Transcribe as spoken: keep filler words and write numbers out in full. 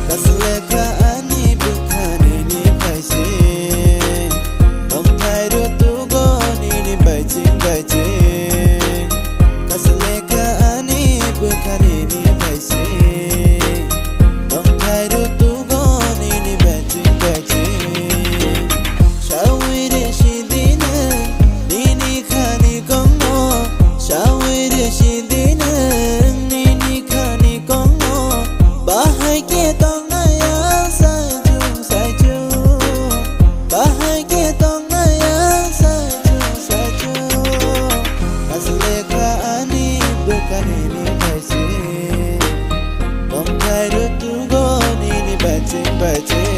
Kaslekha ani bwkha nini bai se, tongthai rutugo nini bai ching bai ching. Kaslekha ani bwkha nini bai se, tongthai rutugo nini bai ching bai ching. Sawi resi dinang nini khani kongno, sawi resi dinang nini khani kongno. Bahai khe tongnai ang saichung saichung, bahai khe tongnai ang saichung saichung. Kaslekha ani bwkha nini bai se, tongthai rutugo nini bai ching bai ching.